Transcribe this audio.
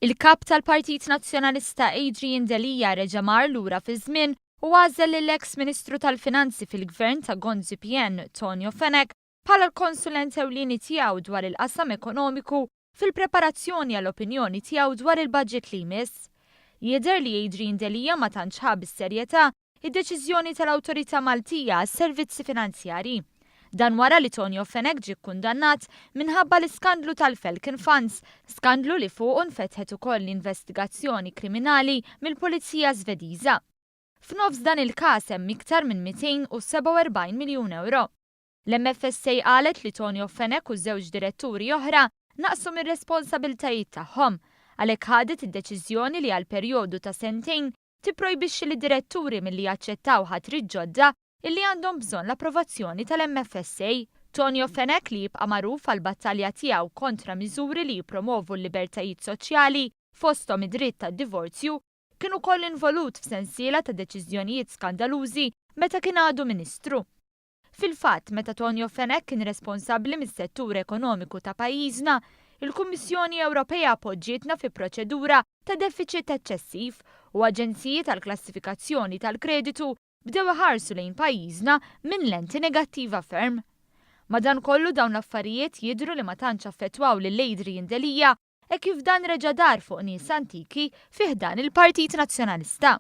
Il-Kap tal-Partit Nazzjonalista Adrian Delia reġa' mar lura fiż-żmien u għażel lill-eks Ministru tal-Finanzi fil-Gvern ta' Gonzi PN Tonio Fenech bħala l-konsulent ewlieni tiegħu dwar il-qasam ekonomiku fil-preparazzjoni għall-opinjoni tiegħu dwar il-budget li jmiss. Jidher li Adrian Delia ma tantx ħa bis-serjetà id-deċiżjoni tal-Awtorità Maltija għas-Servizzi Finanzjarji. Dan wara li Tonio Fenech ġie kkundannat minħabba l-iskandlu tal-Falcon Funds, skandlu li fuqu nfetħet ukoll investigazzjoni kriminali mill-Pulizija Svediża. F'nofs dan il-każ hemm iktar minn 247 miljun euro. L-MFSA qalet li Tonio Fenech u żewġ diretturi oħra naqsu mir-responsabiltajiet tagħhom. Għalhekk ħadet id-deċiżjoni li għal perjodu ta' sentejn tipprojbixxi lid-diretturi milli jaċċettaw ħatriet ġodda illi għandhom bżonn l-approvazzjoni tal-MFSA. Tonio Fenech, li jibqa' magħruf għall-battalja tiegħu kontra miżuri li jippromovu l-libertajiet soċjali, fosthom id-dritt tad-divorzju, kien ukoll involut f'sensiela ta' deċiżjonijiet skandalużi meta kien għadu Ministru. Fil-fatt, meta Tonio Fenech kien responsabbli mis-settur ekonomiku ta' pajjiżna, il-Kummissjoni Ewropea poġġietna fi proċedura ta' defiċit eċċessiv u aġenziji tal-klassifikazzjoni tal-kreditu bdew iħarsu lejn pajjiżna minn lenti negattiva ferm. Madankollu, dawn l-affarijiet jidhru li ma tantx affettwaw lil Adrian Delia hekk kif dan reġa' dar fuq nies antiki fi ħdan il-Partit Nazzjonalista.